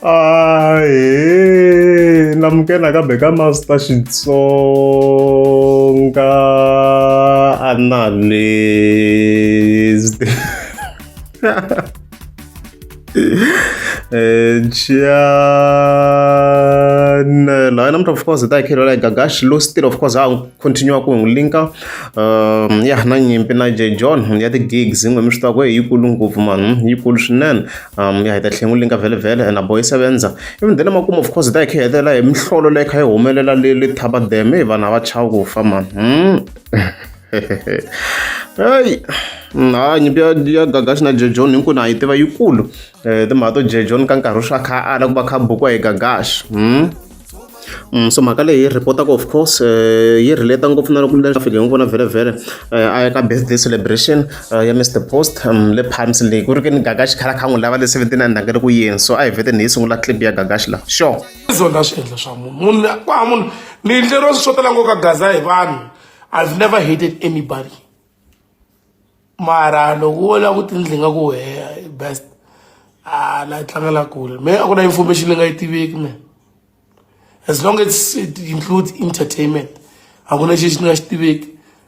Ahee namukela nakambe ka Master Xitsonga Analyst channel hayi namuntlha of course hi ta hi khelwela hi Gagash low still of course ha continue ku n'wi linka ya na nyimpi na J John ya ti-gigs n'we mi swi tiva ku yikulu ngopfu mani yikulu swinene ya hi ta tlhela n'wi linka vhele vhele and a boy sevenza even then makumu of course hi ta hi kha hi hetelela hi mihlolo leyi kha yi humelela le le Thaba Dam hey vanhu a va chavi ku fa mani heyi ha nyimpi ya ya Gagashi na J John hinkwenu ha yi tiva yikulu timhaka to J John ka nkarhi swa kha a ala ku va kha bukiwa hi Gagashi so mhaka leyi yi report-aka of course yi relate ngopfu na loko fika hi n'wi vona vhele a ya ka birthday celebration ya Mr Post le Palms leyi ku ri ke ni Gagashi khala kha n'wi lava le 79 ndhanga ri ku yeni so a hi vheteni hi sungula clip ya Gagashi la sure zonda swi endla swa munhu munhu ku hava munhu ni endleriwa swo tala ngopfu ka gaza hi vanhu i've never hated anybody mara loko wo lava ku tindlinga ku wehe best a la tlangela kule me a ku na information leyi nga yi tiveki me as long as it includes entertainment a ku na xi xi ni nga xi tiveki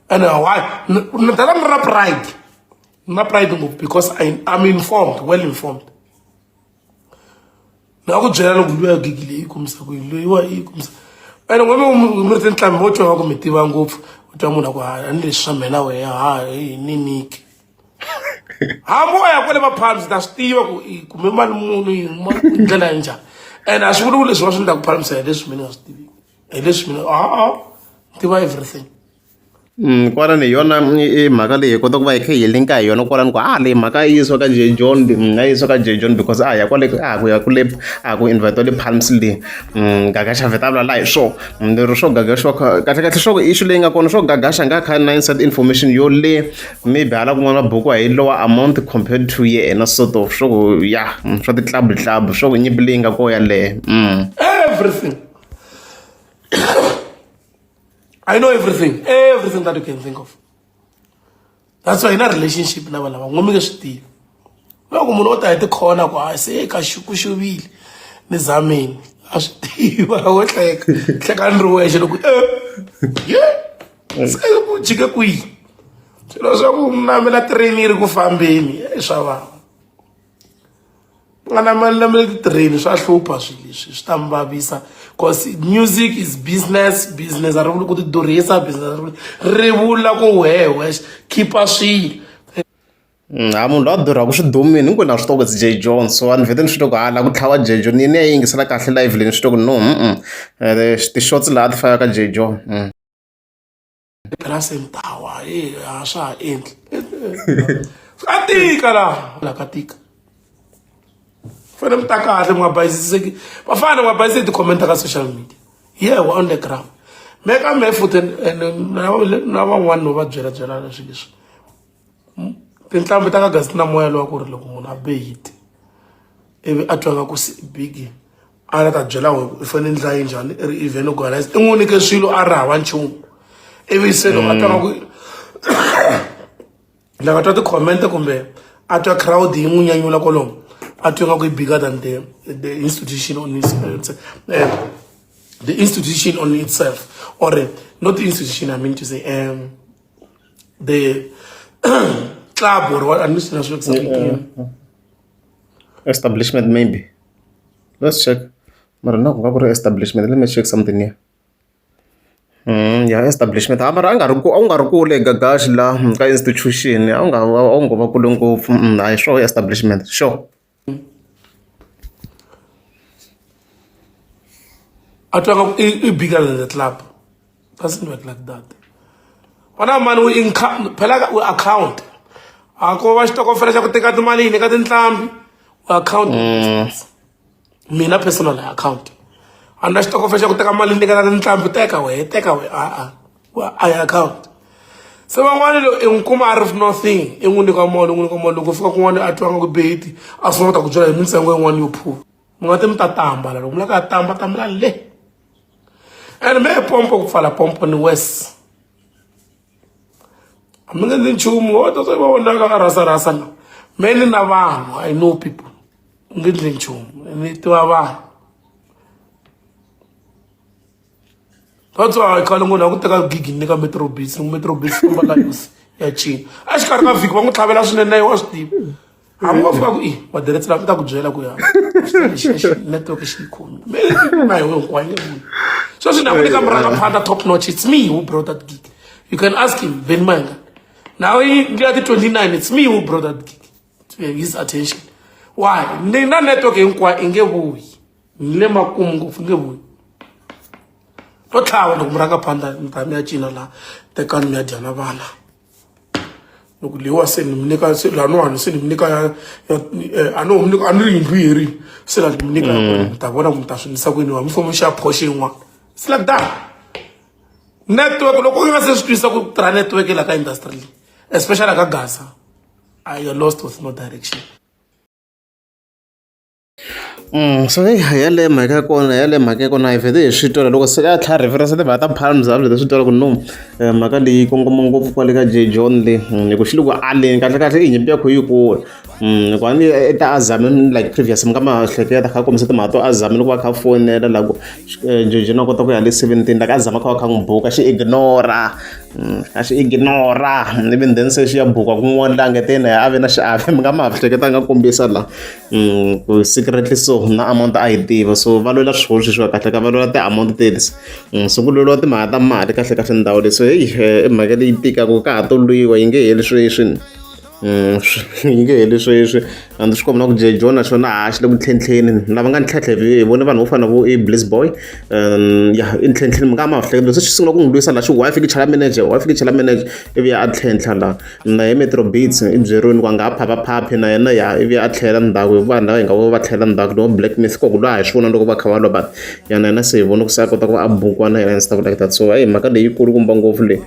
and why ni tala ni ri na pride ni na pride ngopfu because I'm informed well informed ni nga ku byela loko luya gigi leyi yi kumisa ku yini loyi wa yi kumisa ene n'we mi ri tinhlambi mo twa nga ku mi tiva ngopfu u twa munhu a ku ha ni leswi swa mina wehe ha hi ni niki hambi o ya kwale va-palms ta swi tiva ku i kume mali muni yi ndlela ya njhani and a swi vuli ku leswi va swi endlaka palms hi leswi mina nga swi tiviki hi leswi mina a tiva everything Kwalano hi yona i mhaka leyi hi kota ku va hi kha hi link-a hi yona kwalano ku a leyi mhaka yi yisiwa ka J John a yi yisiwa ka J John because a ya kwale a ha ku ya kule a ha ku invite le Palms le Gagash a vheta a vulavula hi swona lero swo Gagash wa kahle kahle swo issue leyi nga kona swo Gagash a nga kha na inside information yo le maybe hala kun'wana va bukiwa hi lower amount compared to yena sort of swo ku ya swa ti-club club swo ku nyimpi leyi nga kona yaleyo. Everything. I know everything, everything that you can think of. That's why in a relationship na vanhu lava n'we mi nge swi tivi. Loko munhu o ta hi tikhona ku a se ka ku xuvile ni zameni a swi tiva wo hleka hleka ni ri wexe loko e ye se ku jike kwihi swilo swa ku namela train yi ri ku fambeni i swa vanhu nga na namela titireni swa hlupha swilo leswi swi ta mi vavisa cause music is business business a ri vuli ku ti durhisa business a ri vuli ri vula ku wehe wexe khipa swilo Ha munhu loyi a durhaka swi dumile hinkwenu na swi tiva ku it's J John so a ni vhete ni swi twa ku hala ku tlhava J John ni ya yingisela kahle live leyi ni swi twa ku no ti-shots laha ti faka ka J John. Phela se ni tawa e a swa ha endli ka tika laha la ka tika fanele mi ta kahle mi nga bayisiseki vafana mi nga bayiseki ti-comment ka social media yeah we're on the ground me ka me futhi na van'wani no va byela byela leswi leswi tinhlambi ta ka gazi na moya lowa ku ri loko munhu a be hit ivi a twa nga ku big a la ta byela wena i fanele ndla yi njhani i ri event organize i n'wi nyike swilo a ri hava nchumu ivi se loko a twa nga ku loko a twa ti-comment kumbe a twa crowd yi n'wi nyanyula kwalomu a twa nga ku yi bigger than the institution on its, the institution on itself or not the institution I mean to say the club or what I'm not sure exactly. Yeah. Establishment maybe. Let's check. Mara na ku nga ku ri establishment. Let me check something here. Ya establishment. Ha mara a nga ri ku a wu nga ri kule Gagash la ka institution a wu nga a wu ngo va kule ngopfu. A hi sure establishment. Sure. A twa nga ku i bigger than the club. Doesn't work like that. Wena mani we income phela we account. A ko va xitokofela xa ku teka timali yi nyika tinhlambi we account. Mina personal I account. A na xitokofela xa ku teka mali nyika tinhlambi teka wehe teka wehe a a I account. Se van'wani loko i n'wi kuma a ri nothing i n'wi nyika mali u n'wi nyika mali loko fika kun'wana a twa nga ku beti a sungula ku ta ku byela hi mintsengo yin'wana yo phuka. Mi nga ti mi ta tamba la loko mi lava ku ya tamba tambela le. And me pompo ku pfala pompo ni worse. A mi nge ndzi nchumu wo ta va vonaka rhasa rhasa la. Me ni na vanhu I know people. U nge ndli nchumu ni tiva vanhu. That's why khale ngona ku teka gigi ni ka Metro Beats, ni Metro Beats famba la use ya cina. A xikarhi ka vhiki va n'wi tlhavela swinene na yena wa swi tiva. Hambi wa fika ku i wa diretsela mi ta ku byela ku ya network xi yi khomi. Na yona hinkwayo nge vuyi. Sweswi na ku nyika murhangaphandla top notch. It's me who brought that gig. You can ask him, Ben Manga. Now he got the 29. It's me who brought that gig. His attention. Why? Ni na network hinkwayo i nge vuyi. Ni le makumu ngopfu nge vuyi. To tlhava loko murhangaphandla mi ta mi ya cina laha tekani mi ya dya na vana. Loko leyiwa se ni mi nyika se laniwani se ni mi nyika ya a no mi nyika a ni ri yindlu yi herile se la ni mi nyika ya mi ta vona ku mi ta swi endlisa ku yini wa mi famba mi xava Porsche yin'wana. It's like that. Network loko u nga se swi twisisa ku tirha network la ka industry leyi especially ka Gaza you're lost with no direction. So hey yaleyo mhaka ya kona yaleyo mhaka ya kona hi vhete hi swi twa loko se a tlhela reference timhaka ta Palms a vhete swi twa ku no mhaka leyi kongoma ngopfu kwale ka J John le hi ku xi le ku aleni kahle kahle i nyimpi ya kho yikulu ku a ni i ta a zame like previous mi nga ma hleketa kha kombisa timhaka to a zame loko va kha fonela la ku J John a kota ku ya le 17 like a zama kha va kha n'wi buka xi ignore a xi ignore even then se xi ya buka kun'wana la ngeteni a ve na xiave mi nga ma hleketa nga kombisa la ku secretly so na amount a yi tiva so va lwela swiholo sweswiwa kahle ka va lwela ti-amount teti so ku lweliwa timhaka ta mali kahle kahle ndhawu leyi so heyi i mhaka leyi tikaka ka ha to lwiwa yi nge heli sweswi yi nge heli sweswi and swi komba na ku J John na xona ha xi le ku tlhentlheni lava nga ntlhentlhe hi vone vanhu vo fana na vo i Bliss Boy ya i ntlhentlheni mi nga ma hleketa se xi sungula ku n'wi lwisa laha xi wife ki chala manager wife ki chala manager ivi ya a tlhentlha laha na hi Metro Beats i byeriwini ku a nga ha phaphaphaphi na yena ya ivi a tlhela ndzhaku hi vanhu lava hi nga vo va tlhela ndzhaku no Black Myth ko ku lwa hi swi vona loko va kha va lwa but ya na yena se hi vona ku se a kota ku va a bukiwa na yena and stuff like that so eyi mhaka leyi kulukumba ngopfu leyi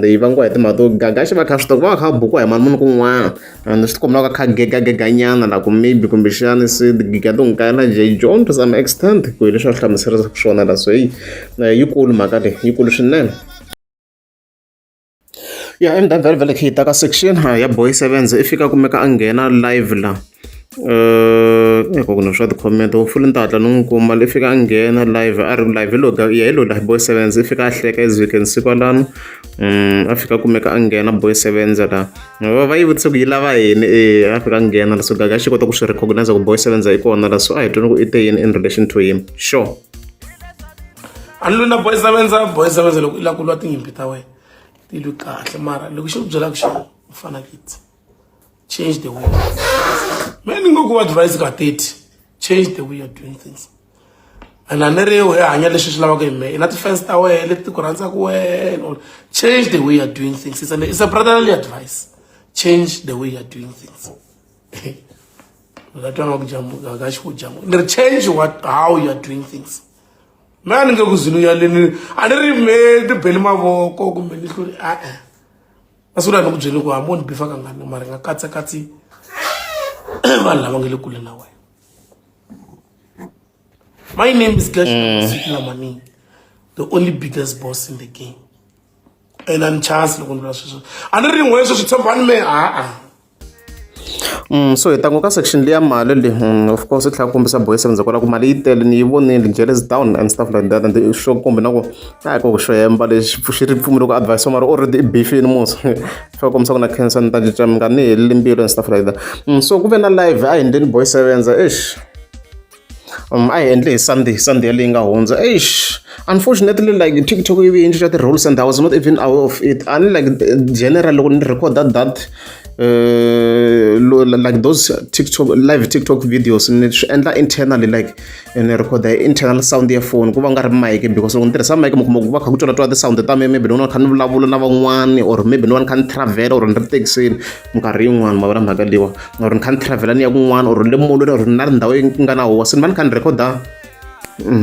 leyi vangiwa hi timhaka to Gagashi va kha swi tiva ku va va kha va bukiwa hi mani munhu kun'wana and swi tikomba va kha gegageganyana la ku maybe kumbexani se giga to n'wi kayela J John to some extent ku hi leswi a swi hlamuserisaka swona la so heyi yikulu mhaka leyi yikulu swinene. Ya and then vhele vhele khe yi ta ka section ya boy sevens i fika kumeka a nghena live la ku na swa ti-comment hopefully ni ta hatla ni n'wi kuma i fika a nghena live a ri live hi lo ya hi lo la boy sevens i fika a hleka as you can see kwalano a fika kumeka a nghena boy sevens la va yi vutise ku yi lava yini e a fika a nghena la so gaga xi kota ku swi recognize ku boy sevens yi kona la so a hi twini ku i te yini in relation to him sure. A ni lwi na boy sevenza boy sevenza loko i lava ku lwa tinyimpi ta wena ti lwi kahle mara loko xi ku byelaka xona u fanekele change the way me ni ngo ku advice ka 30 change the way you're doing things and a ni ri wehe hanya leswi swi lavaka hi mehe i na ti-fans ta wehe leti ti ku rhandzaka wena change the way you're doing things it's a brotherly advice change the way you're doing things nga twa nga ku jamu nga xi ku jamu ni ri change what how you're doing things me a ni nge ku zinu ya leni a ni ri me ni beli mavoko kumbe ni hluli e-e masiku lawa ni ku byeli ku hambi wo ni bifa kangani mara nga katsakatsi vanhu lava nga le kule na wena. My name is Gash Lamani, the only biggest boss in the game. And I'm chance loko ni vula sweswo a ni ri n'we sweswi tshembani me a-a. So hi ta ku ka section leya mali leyi of course yi tlhela kombisa boy seven kwala ku mali yi tele ni yi vonile jealous down and stuff like that and swo kumbe na ku a hi ku xo hemba lexi xi ri pfumele ku advice mara already i beefini musa swi kombisa ku na khensa ni ta cinca mi nga ni heleli mbilu and stuff like that so ku ve na live a hi endleni boy sevenza eish a hi endle hi Sunday Sunday yaleyi nga hundza eish unfortunately like TikTok yi vuye yi cinca ti-rules and I was not even aware of it a ni like general loko ni record that like those TikTok live TikTok videos ni swi endla internally like ni record hi internal sound ya phone ku va nga ri mic because loko ni tirhisa mic mi kuma ku va kha ku twala twala ti-sound ta mina maybe ni vona ni kha ni vulavula na van'wani or maybe ni va ni kha ni travel or ni ri thekisini minkarhi yin'wani ma vona mhaka leyiwa or ni kha ni travel ni ya kun'wana or le molweni or na ndhawu yi nga na huwa se ni va ni kha ni record-a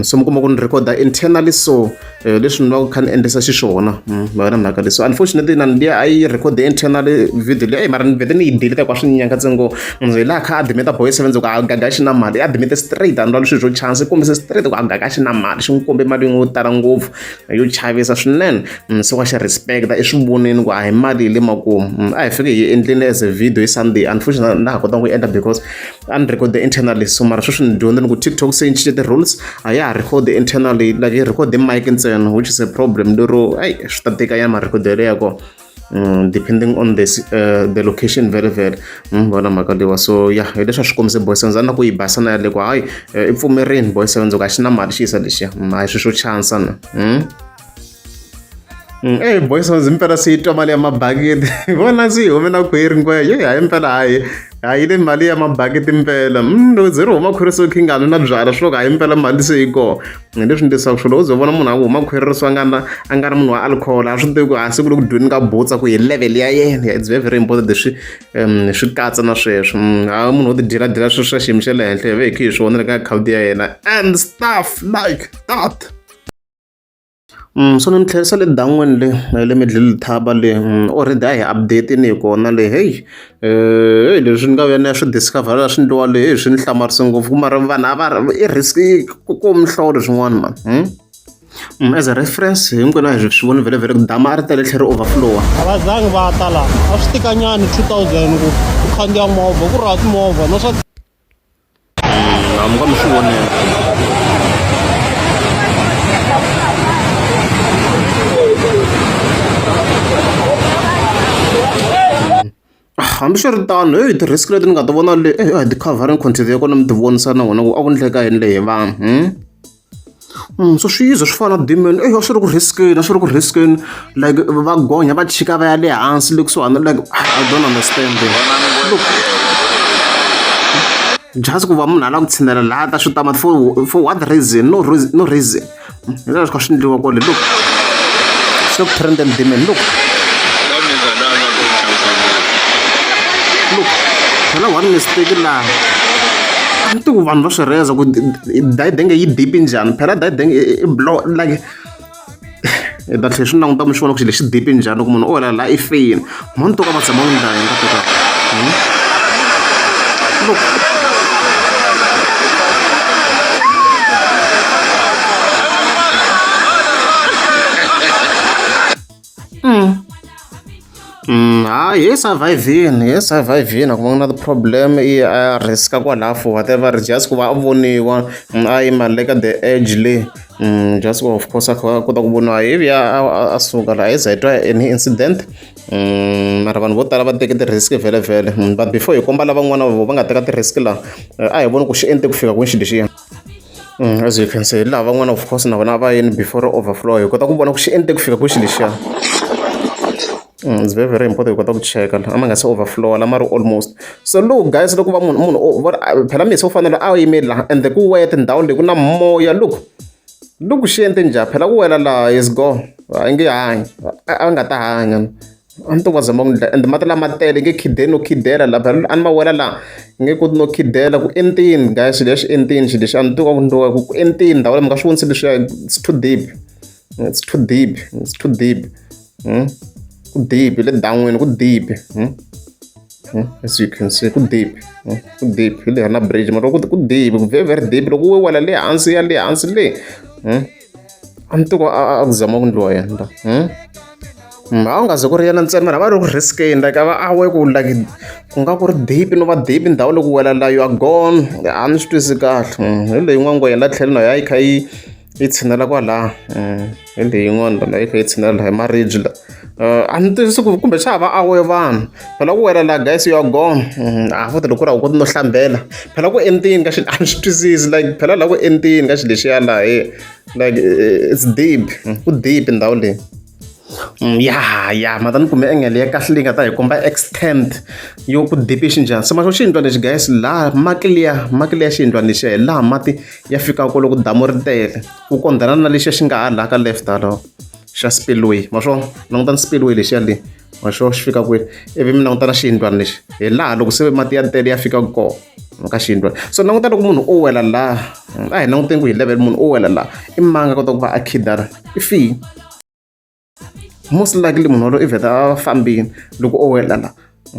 So mi kuma ku ni recorda internally, so leswi ni va ku kha ni endlisa xiswona ma yona mhaka leyi. So unfortunately na liya a yi record internally video leyi, mara ni vhete ni yi delete kwa swi nyanga ntsengo hi laha kha admit boy seven ku a gaga xi na mali, admit straight, a ni swilo swo chance kombise straight ku a gaga xi na mali, xi n'wi kombe mali yo tala ngopfu yo chavisa swinene. Se wa xi respect, i swi vonini ku a hi mali yi le makumu. A hi fike hi endleni as a video hi Sunday, unfortunately na ha kotanga ku yi endla because a ni record internally. So mara sweswi ni dyondzile ku TikTok se yi cince ti-rules, a ya ha record internally, like yi record mic ntsena, which is a problem lero ai swi ta tika ya marekodelo ya kona, depending on this the location very very vona mhaka leyiwa. So ya hi leswi a swi kombise boy sevens, a na ku yi basa na yale ku hayi, i pfumerini boy sevens ku a xi na mali xi yisa lexiya, a hi swilo swo chansa na. Ey boy sevens impela se yi twa mali ya mabakiti, vona se yi hume na khwiri ngwe ye hayi impela, hayi hayi le mali ya mabakiti impela. Loko ze ri huma khwiri so khinga na byala swi loko hayi impela mali se yi kona. Hi leswi ni tisaka swona, u ze u vona munhu a huma khwiri ri so a nga na a nga ri munhu wa alcohol, a swi tivi ku a siku le ku dyeni ka butsa ku hi level ya yena. It's very very important leswi swi katsa na sweswo. A munhu wo ti dyela dyela swilo swa xiyimo xa le henhla hi ve hi kha hi swi vona le ka akhawunti ya yena and stuff like that. So ni mi tlherisa le dan'wini le le Middle Lethaba le, already a hi update-ini hi kona le, heyi heyi leswi ni nga vuya ni ya swi discover swi endliwa le, heyi swi ni hlamarise ngopfu mara vanhu a va ri i risk ko mihlolo swin'wana mani. As a reference hinkwenu a hi swi voni vhele vhele ku damu a ri tele tlhela ri overflow-a. A va zangi va ta laha, a swi tikanyana 2000 ku u khandziya movha ku ri hava timovha na swa. Mi nga mi swi vonile. Hambiswiritano heyi ti-risk leti ni nga ti vona le, a hi ti khavhareni content ya kona mi ti vonisa na n'wina ku a ku endleka yini le hi vanhu. So swi yize swi fana na demon, eyi a swi ri ku risk-eni, a swi ri ku risk-eni, like va gonya va chika va ya le hansi le kusuhani, like I don't understand. Look, just ku va munhu a lava ku tshinela laha ta swi tama for what reason? No reason, no reason. Hi leswi kha swi endliwa kwale, look, swi le ku trend-eni demon, look. Look, phela one mistake laha a ni tivi ku vanhu va swi rheza ku dayidenge yi deep njhani, phela dayidenge i blow like hi ta tlhela swi languta mi swi vona ku xilo lexi deep njhani, loko munhu o wela laha i feyini mhani to ka va tshama n'wi ndlaya nga teka. Look. Hayi hi survive-ini, hi survive-ini a ku va na ti-problem, i a risk-a kwalaho for whatever, just ku va a voniwa a yima le ka the edge le, just of course a kha a kota ku voniwa ivi a suka laha, a hi za hi twa any incident. Mara vanhu vo tala va teke ti-risk vhele vhele, but before hi komba lavan'wana vo va nga teka ti-risk laha, a hi voni ku xi ente ku fika kwini xilo lexiya. As you can see laha van'wana of course na vona a va yini before overflow, hi kota ku vona ku xi ente ku fika kwihi xilo lexiya. It's very very important hi kota ku cheka a ma nga se overflow lama ri almost. So look guys, loko va munhu munhu phela misi u fanele a yime laha ende ku wet ndhawu leyi ku na moya, look look xi ente njhani, phela ku wela laha is go, a nge hanyi, a nga ta hanya, a ni to va zama ku ndla ende mati lama tele nge khideli no khidela la, phela a ni ma wela laha nge koti no khidela ku entini guys, xilo lexi entini, xilo lexi a ni tivi ku ndliwa ku entini ndhawu leyi mi nga swi vonisi leswiya, it's too deep, it's too deep, it's too deep. Ku deep le dan'wini, ku deep. As you can see ku deep, ku deep hi le na bridge mara ku deep, ku very very deep, loko wo wela le hansi ya le hansi le, a ni tivi ku a ku zama ku ndliwa yini la. A wu nga ze ku ri yena ntsena, mara a va ri ku risk-eni, like a va awe ku like ku nga ku ri deep no va deep ndhawu loko wela la you are gone, a ni swi twisisi kahle. Hi leyi yin'wana ngwenya la tlhelo na yona yi kha yi yi tshinela kwalaha, hi leyi yin'wana la yi kha yi tshinela laha hi maribye la, a ni twisisi ku kumbe xa ha va awe vanhu, phela ku wela la guys you are gone. A futhi loko ku ri a wu koti no hlambela, phela ku entini ka xilo a ni swi twisisi, like phela laha ku entini ka xilo lexiya laha like it's deep, ku deep ndhawu leyi. Ya ya mata ni kume angle ya kahle leyi nga ta hi komba extent yo ku deep xinjhani. Se ma xo xiyindlwana lexi guys, laha mati liya, mati liya xiyindlwana lexiya hi laha mati ya fikaka loko damu ri tele, ku kondana na lexiya xi nga hala ka left hala xa spillway, ma swo langutani spillway lexiya le, ma swo xi fika kwihi, ivi mi languta na xiyindlwana lexi hi laha loko se mati ya tele ya fikaka kona. Ka xiyindlwana so languta loko munhu o wela laha a hi languteni ku hi level munhu o wela laha i manga kota ku va a khidara i fini most likely munhu walowo i vheta a fambini loko o wela laha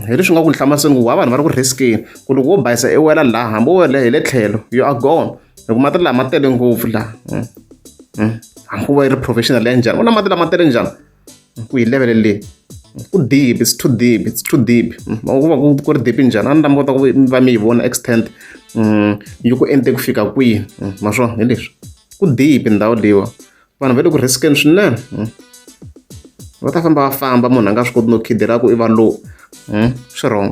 hi leswi nga ku hlamuseni ku wa vanhu va ri ku risk-eni ku loko wo bayisa i wela laha hambi wo wela hi le tlhelo you are gone hi ku mati lama tele ngopfu laha hambi ku va yi ri professional ya njhani vona mati lama tele njhani ku yi level leyi ku deep it's too deep it's too deep ku va ku ri deep njhani a ni ta mi kota ku va mi yi vona extent yi ku ente ku fika kwihi ma swona hi leswi ku deep ndhawu leyiwa vanhu va le ku risk-eni swinene va ta famba va famba munhu a nga swi koti no khidela ku i va low swi wrong.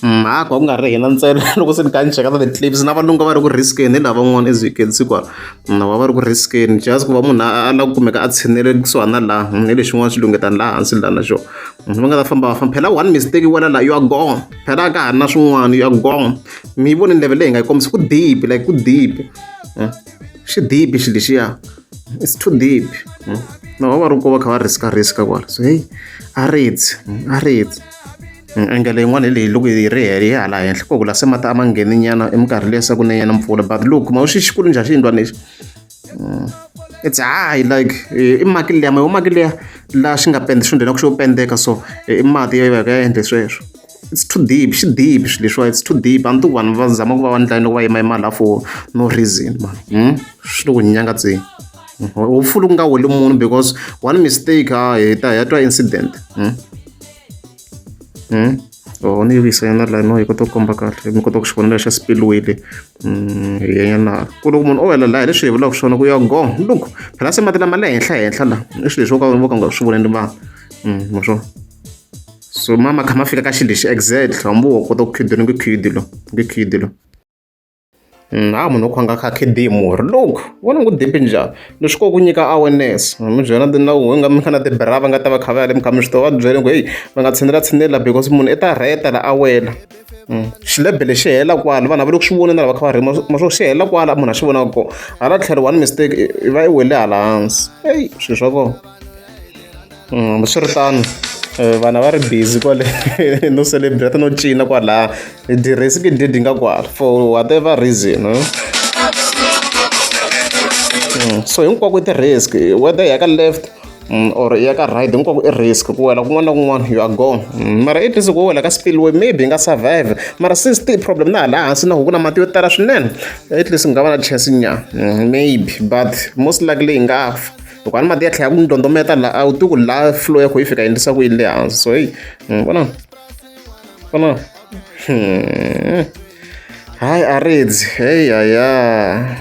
A ku nga ri hina ntsena loko se ni kha ni cheka ta ti-clips na valungu va ri ku risk-eni hi lavan'wana as you can see kwala na va va ri ku risk-eni just ku va munhu a lava ku kumeka a tshinele kusuhani na laha hi lexin'wana xi lungheta laha hansi laha na xona va nga ta famba va famba phela one mistake wela laha you are gone phela a ka ha ri na swin'wana you are gone mi yi voni level leyi hi nga yi kombisa ku deep like ku deep xi deep xilo lexiya it's too deep na va va ri ko va kha va risk-a risk-a kwala so heyi a ritsi a ritsi. Angle yin'wana hi leyi loko yi ri hi hala henhla ko ku la se mati a ma ngheni nyana i minkarhi liya se ku ne nyana mpfula but look ma xi xikulu njhani xiyindlwana lexi it's high like i maki liya ma maki liya laha xi nga penda xi nghena ku xo pendeka so i mati ya va ya endle sweswo it's too deep xi deep swilo leswiwa it's too deep a ni tivi vanhu va zama ku va va ndla yini loko va yima yima laha for no reason man swi le ku nyangatseni hopefully ku nga weli munhu because one mistake a hi ta hi ya twa incident. Oh ni yi vuyisa nyana la no yi kota ku komba kahle mi kota ku xi vona lexa spillway le hi ya nyana ku loko munhu o wela laha hi leswi hi vulaka swona ku ya go look phela se mati lama le henhla henhla la i swilo leswi vo ka vo ka nga swi voneli vanhu ma swona so ma ma kha ma fika ka xilo lexi exactly hambi wo kota ku khida ni nge khidi lo nge khidi lo. Ha munhu wo kha a nga kha a khida hi murhi look vona ku deep njhani leswi ko ku nyika awareness mi byela na u nga mi kha na tibra va nga ta va kha va ya le mi kha mi swi tiva va byele ku heyi va nga tshinela tshinela because munhu i ta rheta la a wela xilebele xi hela kwala vanhu a va le ku swi voneni lava kha va rima ma swo xi hela kwala munhu a xi vonaka kona hala tlhelo one mistake i va i wele hala hansi eyi swilo swa kona. Hambiswiritano vanhu a va ri busy kwale no celebrate no cina kwalaya diresi ki dyi nga kwala for whatever reason so hinkwako i ti-risk whether ya ka left or ya ka right hinkwako i risk ku wela kun'wana na kun'wana you are gone mara at least ku wela ka spillway maybe yi nga survive mara since ti-problem na hala hansi na ku na mati yo tala swinene at least ku nga va na chance nyana maybe but most likely yi nga fa. Loko a ni mati ya tlhela ku ndondometa la a wu tivi ku la flow ya kho yi fika yi endlisa ku yini le hansi so heyi vona vona hayi a ridzi heyi yaya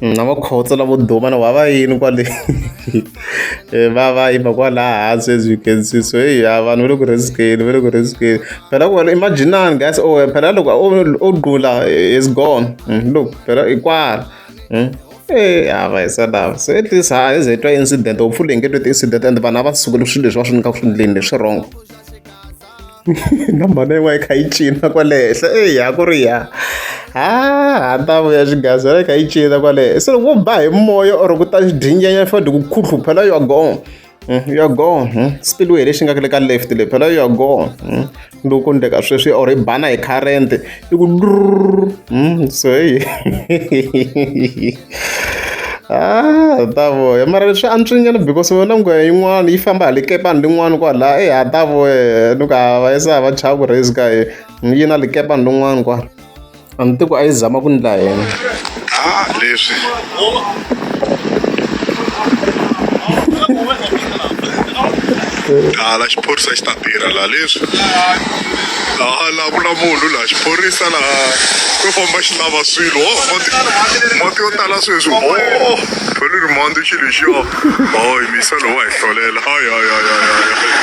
na vakhotso lavo duma na wa va yini kwale va va yima kwalaha hansi as you can see so heyi ya vanhu va le ku risk-eni va le ku risk-eni phela ku wena imaginani guys oh phela loko o gqula is gone look phela i kwala. E a va hisa lava se at least ha hi ze hi twa incident hopefully hi nge twi ti-incident and vanhu a va sukeli swilo leswi va swi nyikaka swi ndleni leswi wrong na mhana yin'wana yi kha yi cina kwale henhla eya ku ri ya ha ha ta vuya xigazela yi kha yi cina kwale se loko vo ba hi moya or ku ta xidyinyenyana fodi ku khuhlu phela you are gone you are gone spillway lexi nga le ka left le phela you are gone loko ku endleka sweswi or i bana hi current i ku so hey ah ta voya mara leswi antswinyana because wena ngweya yin'wana yi famba hale kepani lin'wana kwala e ha ta voya ni ku ha va yisa va chava ku risk-a yi na likepani lin'wana kwala A ni tivi ku a yi zama ku ndla yini. Ah, leswi. Hala xiphorisa xi ta tirha laha leswi. Laha laha ku na munhu laha xiphorisa laha ku famba xi lava swilo. Oh, mati mati yo tala sweswi. Oh, phela ri mandi xilo lexiya. Hayi misa lowu wa hi hlolela. Hayi hayi hayi hayi.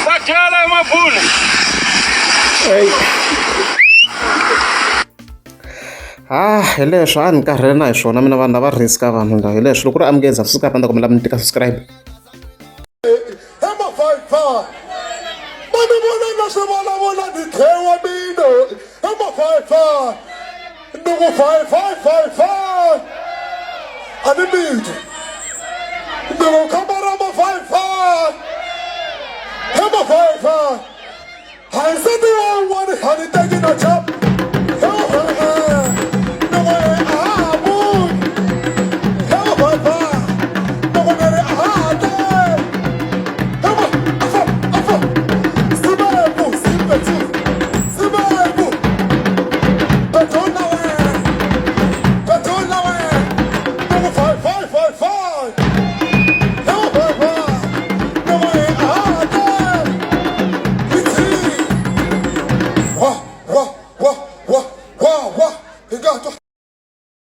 Va dyela mabunu. Ah, hi leswo a ni karhele na hi swona mina vanhu lava risk-a vanhu lava hi leswo loko ku ri amukeza subscribe a ni ta kombela mi tika subscribe. Ma ni vona na swi vulavula ni dlewa mina ni ku five five five five a ni mitwi ni ku khamba ra ma five five ma five five. A hi nsati wa un'wana a ni teki.